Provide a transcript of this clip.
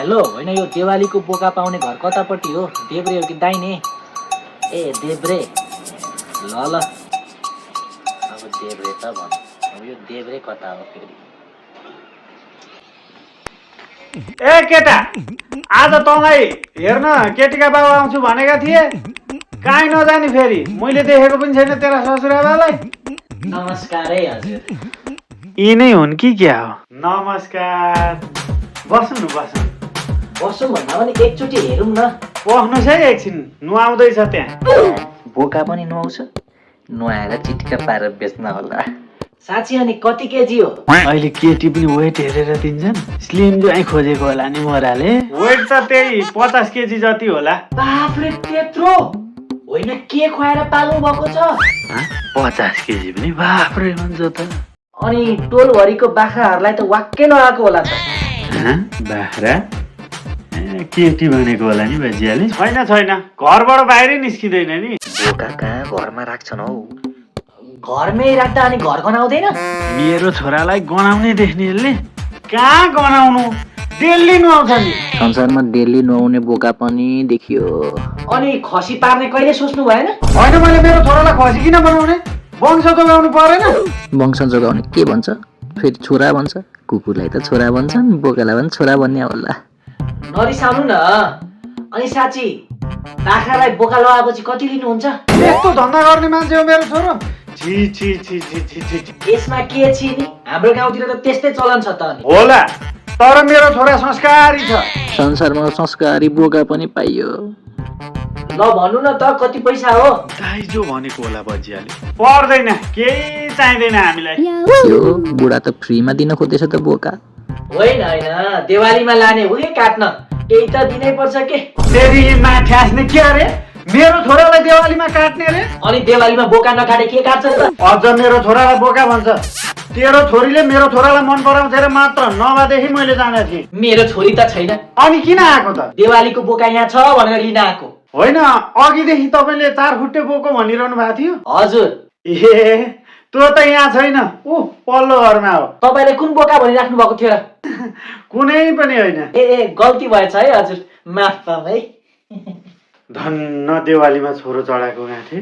Hello होइन यो देवालीको बोका पाउने घर कतापट्टि हो? देब्रे हो कि दाहिने? ए देब्रे, ल ल अब देब्रे त भन। अब यो देब्रे कता हो फेरि? ए केटा, आज तँलाई हेर्न केटीका बाबु आउँछु भनेका थिए, काहीँ नजाने फेरि? मैले देखेको पनि छैन तेरा ससुराबालाई। नमस्कार है हजुर। यी नै हुन् कि क्या हो? नमस्कार, बस्नु बस्नु। बसौँ भन्दा पनि एकचोटि हेरौँ न। बस्नुहोस् है एकछिन, नुहाउँदैछ त्यहाँ। बोका पनि नुहाउँछ? नुहाएर चिटिक्क पारेर बेच्न होला। साँच्ची अनि कति केजी हो? अहिले केटी पनि वेट हेरेर दिन्छन्, स्लिम जो खोजेको होला नि मोराले। वेट त त्यही 50 केजी जति होला। बाफरे त्यत्रो? होइन के खुवाएर पाल्नु भएको छ? 50 केजी पनि बाफ्रे भन्छ त। अनि टोलभरिको बाख्राहरूलाई त वाक्कै नआएको होला त। बाख्रा? केटी भनेको होला नि बाजियाले। छैन छैन, घरबाट बाहिरै निस्किँदैन नि। बोका कहाँ घरमा राख्छन् हौ? घरमै राख्दा अनि घर गनाउँदैन? मेरो छोरालाई गनाउने देख्ने यसले। कहाँ गनाउनु, डेली नुहाउँछ नि। संसारमा डेली नुहाउने बोका पनि देखियो। अनि खसी पार्ने कहिले सोच्नु भएन? होइन, मैले मेरो छोरालाई खसी किन बनाउने? वंश जोगाउनु परेन? वंश जोगाउने के भन्छ? फेरि छोरा भन्छ। कुकुरलाई त छोरा भन्छन्, बोकालाई पनि छोरा भन्ने होला। नरिसाउनु न। अनि साँच्ची बाख्रालाई बोका लगाएपछि कति लिनुहुन्छ? यस्तो धन्दा गर्ने मान्छे हो मेरो छोरो? छि छि छि छि छि छि। यसमा के छि नि? हाम्रो गाउँतिर त त्यस्तै चलन छ त नि। होला, तर मेरो छोरा संस्कारी छ। संसारमा संस्कारी बोका पनि पाइयो। ल भन्नु न त कति पैसा हो? दाइजो भनेको होला बजियाले। पर्दैन, केही चाहिँदैन हामीलाई। यो बुढा त फ्रीमा दिन खोज्दैछ त बोका। होइन होइन, दिवालीमा लाने हो कि काट्न, केही त दिनै पर्छ के। फेरि माथि आस्ने के अरे? मेरो छोरालाई दिवालीमा काट्ने रे? अनि दिवालीमा बोका नकाटे के काट्छ त? अझ मेरो छोरालाई बोका भन्छ। तेरो छोरीले मेरो छोरालाई मन पराउँथेर मात्र, नभएदेखि मैले जाने थिएँ। मेरो छोरी त छैन। अनि किन आएको त? दिवालीको बोका यहाँ छ भनेर लिन आएको। होइन, अघिदेखि तपाईँले 4 खुट्टे बोको भनिरहनु भएको थियो। हजुर। ए, त्यो त यहाँ छैन, ऊ पल्लो घरमा हो। तपाईँले कुन बोका भनिराख्नु भएको थियो र? कुनै पनि होइन। ए गल्ती भएछ है हजुर, माफ पाऊँ है। धन्न दिवालीमा छोरो चढाएको गाँठे।